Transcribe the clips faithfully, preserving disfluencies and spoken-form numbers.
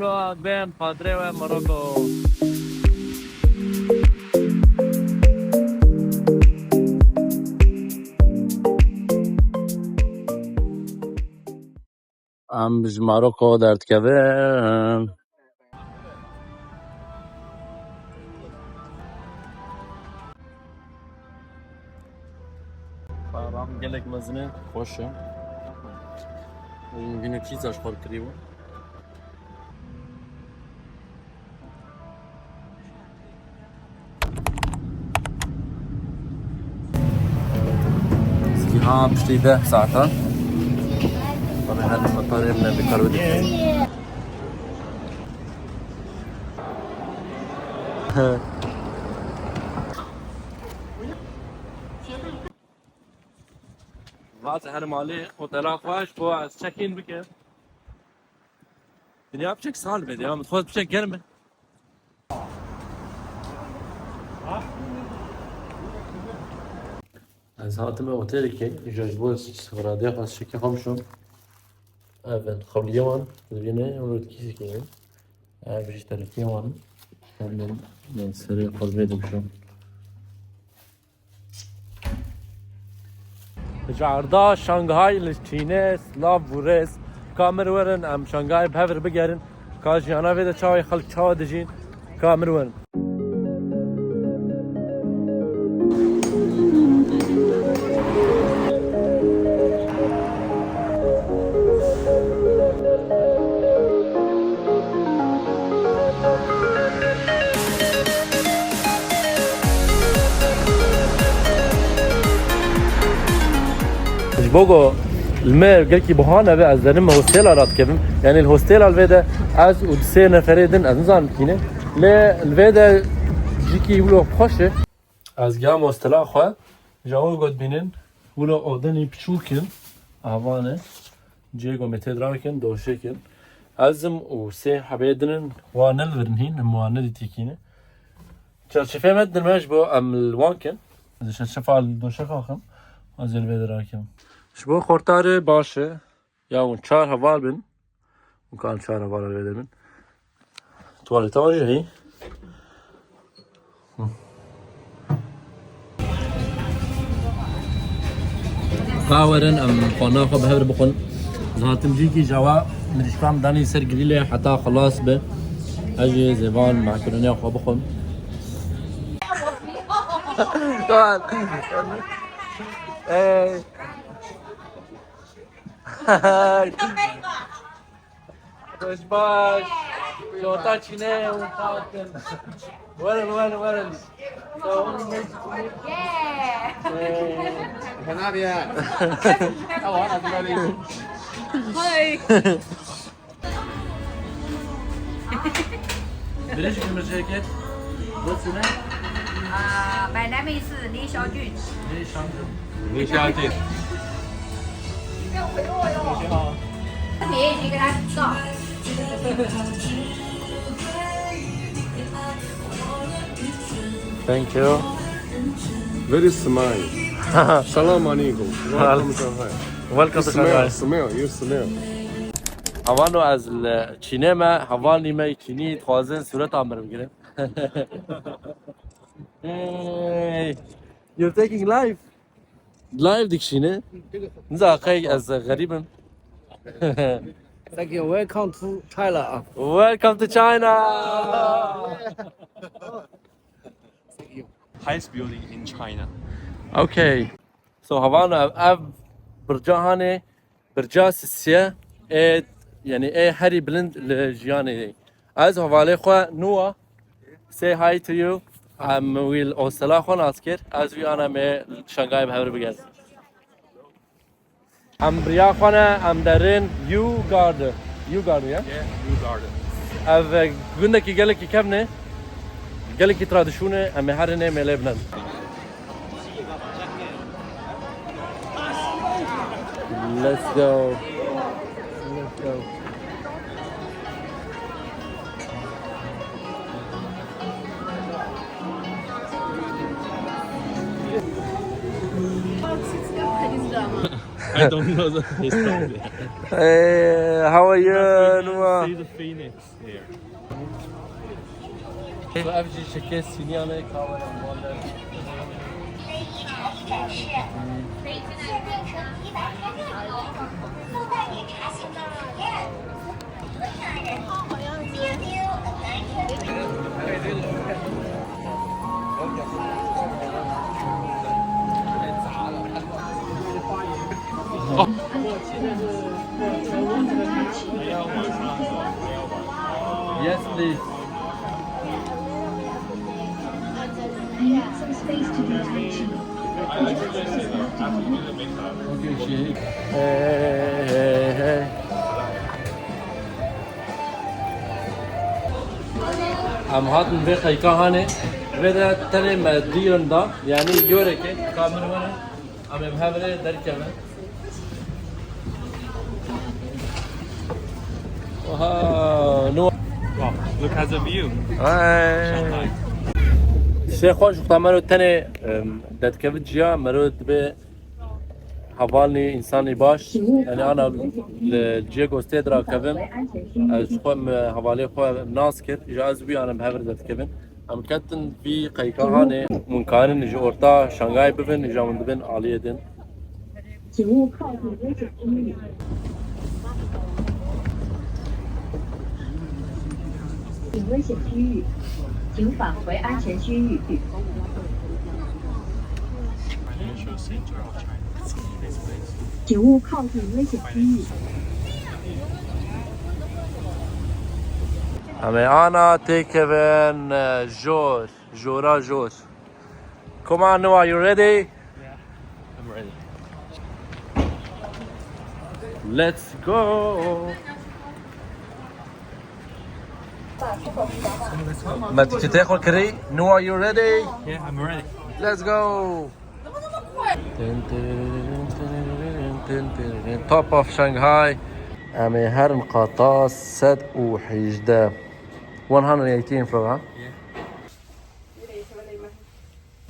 Bên xatirê we Morocco. Em ji Maroko derdikevin. Baran gelek mezin e, xweş e. Hûn bîne çî saç xwe kirî bû. Siha piştî deh saetan. Bana her metarê min bi karwe dikey. Vat her malê otela xweş bo ez check-in bikim. Dinya biçek sal be, ya, mutfak biçek germ be. Ez hatime otelekê, îja ji bo xeradê xwe şekê xwe bişom. Ev in xewliyê wan, dibîne, ew rot kîsekê ye. Ev jî telefiyê wan. Em bên, bên serê xwe vê dibişom. Ji erda Şanghay li Çînê, silav û rêz. Ka mir werin, em Şanghay bi hev re bigerin. Ka jiyana vê de çawa ye, xelk çawa dijîn. Ka mir werin. Ji bo ku li me gelkî buha nebe, ez derim me hostela radikevim. Yanî li hostela li vê de ez û sê neferê din, ez nizanim kî ne. Lê li vê de jikî wilo xweş e. Ez gam hostela xwe, ji ewil got bînin, wilo odenî piçûk in, avan e. Cihê ku me tê dirakin, doşek in. Ez im û sê hebê din in, wa ne li vir in hîn, em wa nedîtî kî ne. Çerçefê me din me ji bo em li wan kin. Ez çerçefa li doşeka xim, ez ê li vê dirakim. Ji bo xortarê baş e. Ya hûn çar heval bin. Hûn karin çar heval li vê de bin. Tuvaleta wan jî heyî. Ka werin em xwarina xwe bi hev re bixwin. Ez hatim cîkî ji hewa mirîşkan danî ser grîlê heta xilas be. Ez jî zêvan makaroniya xwe bixwim. Ey. Baş baş. Şorta çîne û tatin. Werin, werin, werin. Yeah. Hey. Fena bir yer. Tamam, hadi böyle. Hi. Biricik mi ceket? What's your name? Uh, my name is Li Xiaojun. Li Xiaojun. Li Xiaojun. 你，你给他照。Thank you. Very smile. Salam alaikum. Welcome to Shanghai. Welcome to Shanghai. Smell, smell, you smell. Hevano ez li Çînê me, hevalnî me yî Çînî dixwazin sûreta min bigirin. Hey, you're taking live? Live dikişîne. Niza qey ez xerîb im. Thank you. Welcome to China. Welcome to China. Thank you. Highest building in China. Okay. So, hevano ev, ev birca hanê, birca sisiye ê, yanî ê herî bilind li jiyanê. Ez hevalê xwe Nua, say hi to you. Em wî li hostela xwe nas kir. Ez wî ana me Şangay bi hev re bigerin. Em bi riya xwe ne, em derin Yu Garden. Yu Garden, ya? Yeah, Yu Garden. Ev, e, gundekî gelekî kevn e, gelekî tradisyon e, em ê herin ê mêlê binin. Let's go. Let's go. I don't know the history. Hey, how are you, Noah? See the phoenix here. So ev jî şekê sîniyan e, kahve. Yes, please. Okay, şey. Hey, hey, hey, hey. Em hatin vê qeyka hanê. Vê de tenê me diyon da, yani yoreke, ka min wene. Em ê bi hev re derkevin. Oha, no. Wow, look at the view. Hey. Şanglay. Şê xweş, wexta mero tenê, em, derkevit ciya, mero dibe hevalnî, însanî baş. Yani ana li ciyê gostê dirakevim. Ez ji xwe me hevalê xwe nas kir. Ji ez wî anim hev re derkevin. Em ketin vî qeyka hanê, hûn karin ji orta Şangay bibin, îja hûn dibin aliyê din. 请勿靠近危险区域。 请勿靠近危险区域，请返回安全区域。 请勿靠近危险区域。 Em ê ana têkevin, e, jor, jora jor. Come on, Noah, you ready? Yeah, I'm ready. Let's go. Me tiketê xwe kirî. Noah, you ready? Yeah, I'm ready. Let's go. Top of Shanghai. Em ê herin qata sed û hejdeh. One hundred eighteen floor, ha? Yeah.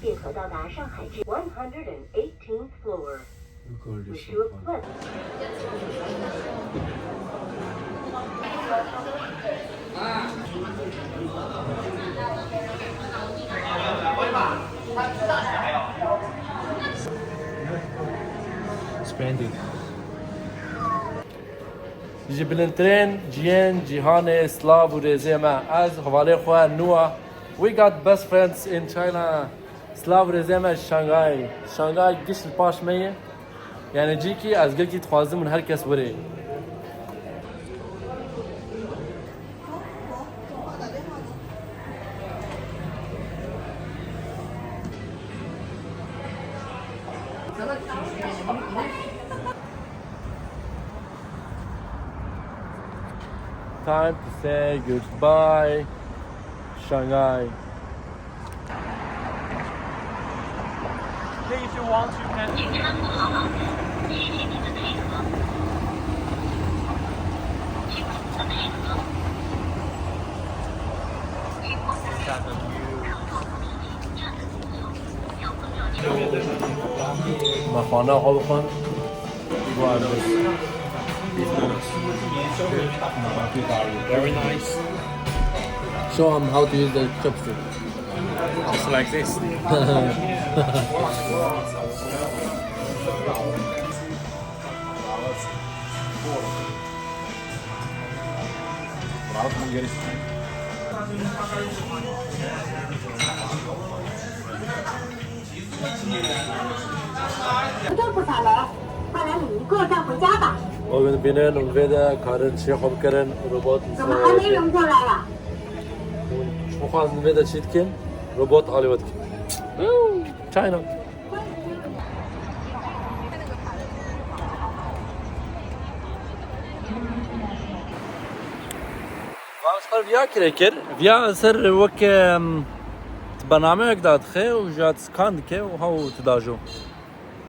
列车到达上海至 one hundred eighteenth floor. Wish you a pleasant Splendid. Ji bilindtirên ciyên cîhanê, silav û rêzê me. Ez hevalê xwe Noah. We got best friends in China. Silav rêzê me ji Şangay. Şangay giş li paş me ye. Yani cîkî ez gelkî dixwazim hûn her kes were. Time to say goodbye, Shanghai. Hey, if you want, you can. Look at the view. Me xwana xwe bixwin. Very nice. Show him how to use the chopstick. It's like this. Ew ê bînin û vê de karin çiyê xwe bikirin, robot. Ji bo xwazin vê de çi dikin, robot alî we dikin. China. Van ji xwe viya kirê kir. Viya ser wek, em, bernameyek dadixe û ji hat skan dike û hew tidajo.